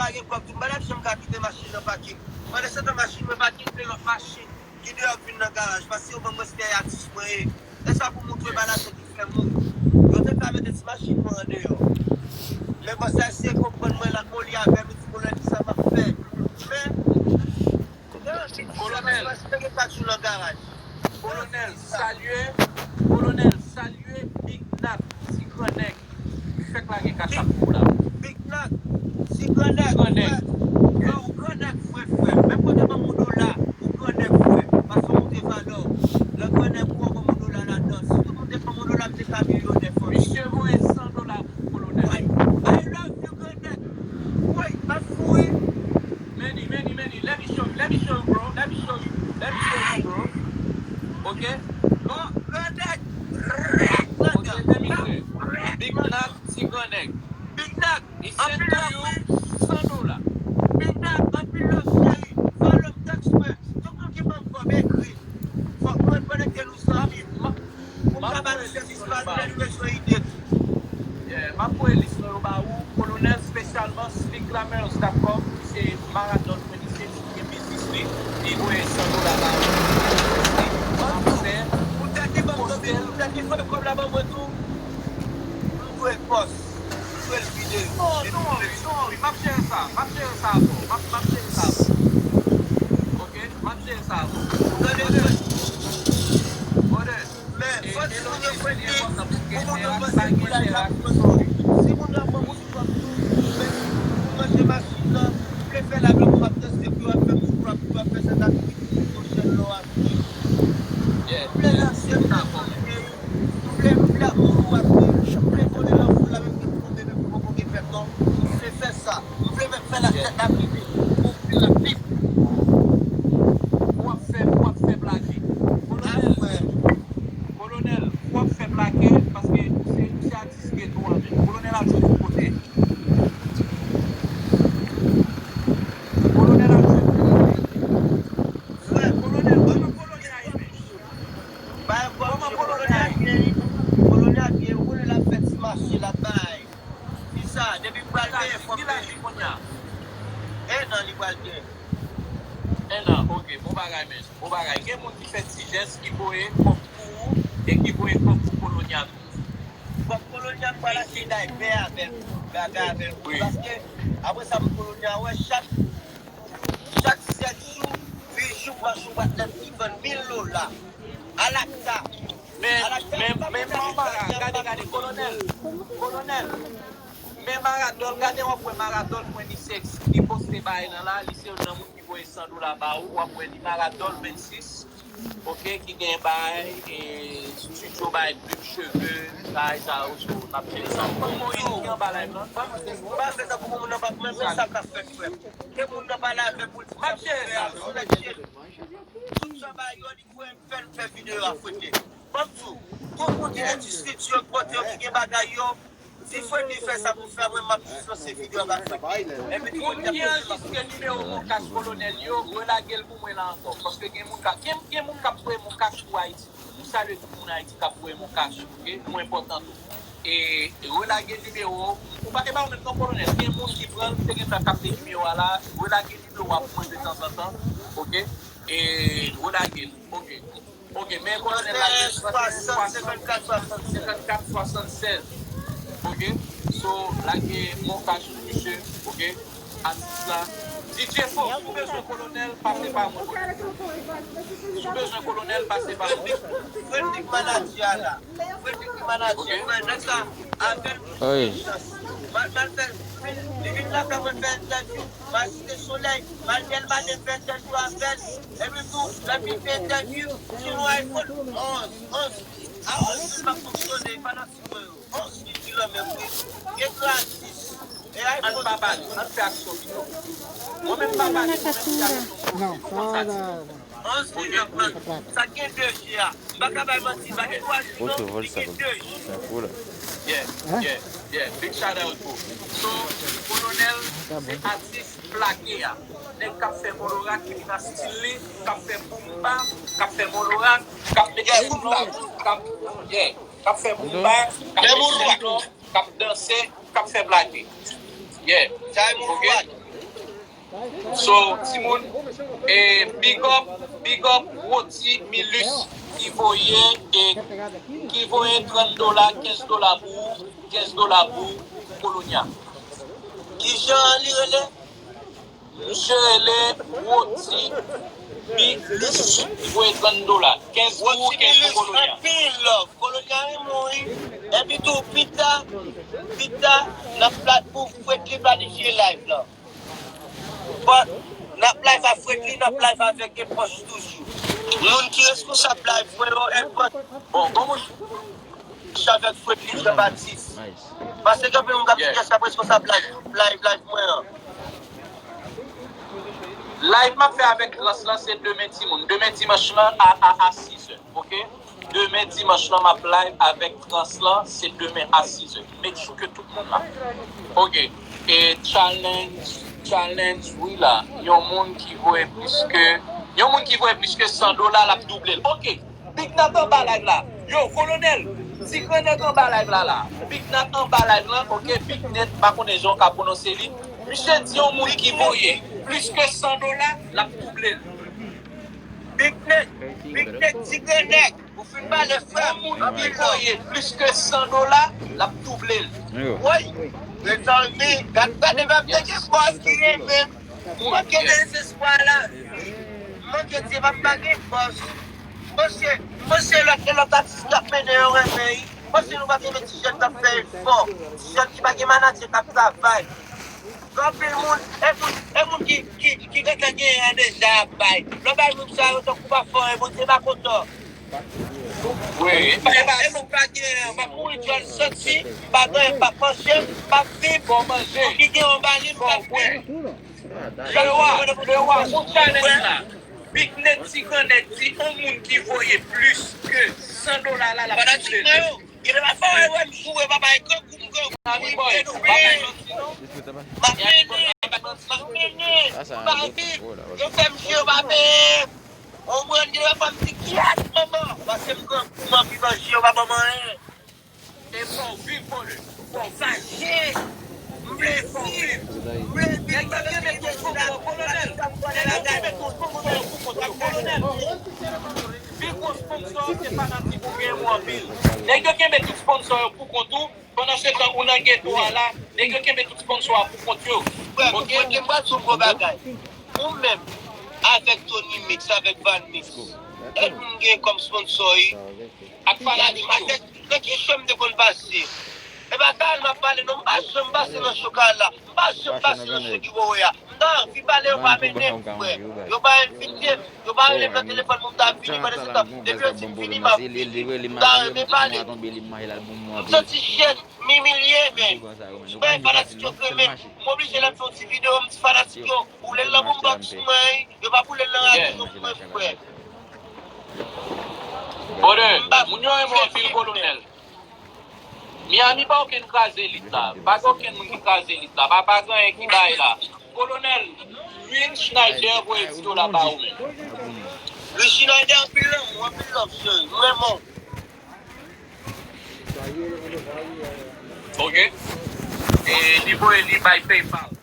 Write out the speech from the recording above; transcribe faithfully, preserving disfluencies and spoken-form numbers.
pa gen kòb tou, m pa t ap janm ka kite machin nan pake. Pandan se tan, machin mwen pake, gen lòt machin ki deyò k vin nan garaj, paske yo ban m respè, e atis mwen ye. E sa pou montre maladi ki fè moun. Yo te ka mete ti machin mwen andeyò. Men bòs la eseye konprann mwen, l ap moli avè m, li di, "Kolonèl, kisa m ap fè?" Men, Kolonèl, Kolonèl, salye, Kolonèl, salye Big Nat, ti gran nèg. Li fèk lage kachap pou w la. Big Nat, ti gran nèg, frè. Frè, ou gran nèg, frè, frè. Menm kote ban m yon dola, ou gran nèg, frè. Paske w monte valè w. Lè gran nèg ou an, ban m yon dola ladan. Si tout moun te ban m yon dola, m te ka milyonè, frè. Misye voye san dola pou Kolonèl. Woy, I love you, gran nèg. Woy, m ap fou wi. Many, many, many. Let me show you, let me show you, bro. Let me show you, let me show you, bro. Ok? Bon, gran nèg. Ok, let me show you. Big Nat, ti gran nèg. Big Nat, he send to you san dola. Big Nat, anpil love, cheri. Follow m, text mwen. Tout moun ki ban m kòb, ekri. Fòk mwen konekte nou zanmi. Pou m ka ba nou sèvis pa nou lè nou bezwen ide tou. Yeah, m ap voye lis nou yo ba ou, Kolonèl, espesyalman slick lamers dot com, se Maradol twenty-six ki gen biznis li, li voye san dola ba ou. Pou tèt li ban m kòb, pou tèt li voye kòb la ban mwen tou. M voye pòs, m voye l vide. Non, non, non, m ap jere sa, m ap jere sa avè w, m ap, m ap jere sa avè w. Ok, m ap jere sa avè w. Tande, brother. Men, fò di moun yo fè li, pou moun yo panse pou laj la pou mwen non. Si moun nan pran moun sou kòm tou, men pou manje machin nan, vle fè laj la pou w ap danse, pou w ap fè mouvman, pou w ap fè sèt aktivite sou chèn nan w a. Vle lanse m nan kòm, vle, vle ap mouri w ap di, vle vole nan foul la menm ke pou tonbe men pou poko gen pèp non. Vle fè sa, vle menm fè la tèt la prive, pou vle la pip. W ap fè, w ap fè plake. Kolonèl, Kolonèl, w ap fè plake paske ou se, ou se atis geto a menm. Kolonèl ap jwe tout kote. Kolonèl ap jwe tout kote. Frè, Kolonèl, kòman Kolonèl ye menm? Bay kòb, kòman Kolonèl ye? Kolonèl byen woule, l ap fè ti mache, l ap bay. Fi sa, depi m pral peye, fò m peye. Ki laj li kounye a? En an li pral gen. En an, ok, bon bagay, men. Bon bagay. Gen moun ki fè ti jès, ki voye kòb pou ou, e ki voye kòb pou Kolonya tou. Kòb Kolonya, m pral achte daypè avè l, bagay avè l. Wi. Paske, apre sa, pou Kolonya, wè, chak, chak sèt jou, uit jou, m ap jwenn yon patlèt ki vann mil dola. Alakta. Men, men, men, Manmara, gade, gade, Kolonèl, Kolonèl. Men Maradol, gade w ap wè Maradol twenty-six, li poste bagay lan la, li se youn nan moun ki voye san dola ba ou, w ap wè li Maradol twenty-six, ok, ki gen bagay, e, studio bagay, plim cheve, bagay sa yo, so, n ap jere sa. Kòm Moyiz ki anba live lan, m pa fè tankou moun nan pa, men, men sa k ap fèt, frè m. Ke moun nan pale avè m pou l di m ap jere sa. Sou nèt, tout sa bagay yo, li voye m fè, l fè videyo a, frè. Ban m di w, tout moun ki gen ti studio, pote yo, ki gen bagay yo, di Freddy fè sa pou fè, mwen m ap jis lanse videyo a ba Freddy. Epi tout moun ki anrejistre nimewo Moncash Kolonèl yo, relage l pou mwen la ankò. Paske gen moun ka, gen, gen moun k ap voye Moncash pou Ayiti. Nou salye tout moun Ayiti k ap voye Moncash, ok? Nou enpòtan tou. E relage nimewo, ou pa, e pa ou menm non, Kolonèl. Gen moun ki pran l, te gentan kapte nimewo a la, relage nimewo a pou mwen detanzantan, ok? E relage l, ok. Ok, men Kolonèl lage swasannsenk, senkannkat, swasannsèz. Ok? So, lage Moncash pou misye, ok? Atis la. D J Fo, si w bezwen Kolonèl, pase pa mwen. Si w bezwen Kolonèl, pase pa mwen. Freddy k manadjè a la. Freddy k manadjè a. Frè, nèg la avè l, m jwenn chans. M al, m al fè, li vin lakay mwen fè entèvyou. M al Site Solèy, m al Dèlma de fè entèvyou avè l. Epi tou, lè m fin fè entèvyou, m jwenn yon iPhone onz, onz. A onz mil m ap fonksyone, e pa nan ti mwen yo. Onz mil ki lanmen m wi. Gen gratis. E iPhone. Ann pa pale, ann fè aksyon pito. Mwen menm pa pale, mwen menm m fè aksyon pito. Onz mil yo pran. Sa gen de je a. M pa ka bay manti, m pa gen twa je non, li gen de je. Yeah, yeah, yeah. Big shout out, bro. So, Kolonèl, se atis plake a. Nèg k ap fè molorak ki vin ak stil li, k ap fè boumba, k ap fè molorak, k ap mete boumba, k ap, yeah, k ap fè boumba, k ap mete boumba, k ap danse, k ap fè plake. Yeah. Ok? So, timoun, e big up, big up Roti Milus ki voye, e ki voye trant dola, kenz dola pou ou, kenz dola pou Kolonya. Kijan li rele? Misye rele Roti Milus ki voye trant dola, kenz pou ou, kenz pou Kolonya. Anpil love. Kolonya renmen w wi. Epi tou, pita, pita, n ap pla-, pou Fredly planifye live la. But, n ap live ak Fredly, n ap live avèk Epoch toujou. Moun ki responsab live mwen yo, Epoch. Bon, bon, moun ki avèk Fredly Jean Baptiste. Paske gen anpil moun k ap di kiyès k ap responsab live, live, live mwen an. Live m ap fè avèk Trans lan se demen timoun. Demen dimanch lan a, a, a sizè, oke? Demen dimanch lan m ap live avèk Trans lan, se demen a sizè. Make sure ke tout moun la. Oke. E challenge, challenge, wi la. Yon moun ki voye plis ke, yon moun ki voye plis ke san dola, l ap double l. Oke. Big Nat anba live la. Yo, Kolonèl, Ti Gran Nèg anba live la la. Big Nat anba live la, oke, Big Nèg, m pa konnen jan w ka pwononse li. Misye di yon moun ki voye plis ke san dola, l ap double l. Big Nèg, Big Nèg, Ti Gran Nèg, ou fin pale frè m. Yon moun ki voye plis ke san dola, l ap double l. Woy, mezanmi, gad, gade menm te gen bòs ki renmen. Manke dezespwa lavi. Manke Dye, pa, pa gen bòs. Monchè, monchè, lòt, lòt atis k ap mennen yo renmen, wi. Monchè, nou pa gen ti jèn k ap fè efò. Ti jèn ki pa gen manadjè k ap travay. Gen anpil moun, e moun, e moun ki, ki, ki gentan genyen an deja ap bay. Lè w bay moun sa yo, tankou pa fè anyen, Bondye pa kontan. Wi. E pa, e pa, e moun k pa genyen an, m ap mouri djòl santi, m pa gen, m pa panse, m ap viv. Fò manje. Moun ki genyen an ba li, m p ap viv. Lewa, Lewa, gon challenge la. Big Nèg, Ti Gran Nèg di, on moun ki voye plis ke san dola la, l ap touche l. Fanatik mwen yo, genlè pa fè wè m joure papa e grangou m grangou. M ap mennen, m ap mennen, m ap mennen. M pa viv, yo fè m jwe, yo pa peye m. Konprann, genlè pa fè m di kiyès manman, paske m grangou, m anvi manje, yo pa ban m anyen. E fò w viv, brother. Fò w viv. M vle viv. M vle viv. Nèg yo kenbe tout sponsor, Kolonèl. Nèg yo kenbe tout sponsor yo pou kont yo, Kolonèl. Pi gwo sponsor se fanatik ou gen ou anpil. Nèg yo kenbe tout sponsor yo pou kont ou. Pandan se tan ou nan geto a la, nèg yo kenbe tout sponsor a pou kont yo. Frè m, oke? Frè m, mwen pral di w gwo bagay. Ou menm, avèk Tony Mix, avèk Van Mix, èske m gen kòm sponsor wi? Ak fanatik yo. Nan ki cho m te konn pase? E pa sa m ap pale non, m pa janm pase nan cho Kala. M pa janm pase nan cho Giveaway a. M ta anvi pale, yo pa mennen m, frè. Yo pa envite m. Yo pa rele m nan telefòn pou m ta vini. Pandan se tan, depi yo di m vini, m ap vini. M ta renmen pale. M santi jèn, m imilye, men. M bay fanatik yo kremen. M oblije lè m fè yon ti videyo, m di fanatik yo, boule l nan boombox mwen, wi. Yo pa boule l nan radyo pou mwen, frè. Brother, moun yo renmen w anpil, Kolonèl. Miami pa okenn kraze elit la. Pa gen okenn moun ki kraze elit la. Pa, pa gen anyen ki bay la. Kolonèl Louis Schneider voye ti dola ba ou menm. Louis Schneider, anpil lanmou, anpil love, cheri. M renmen w. Oke. E li voye li bay PayPal.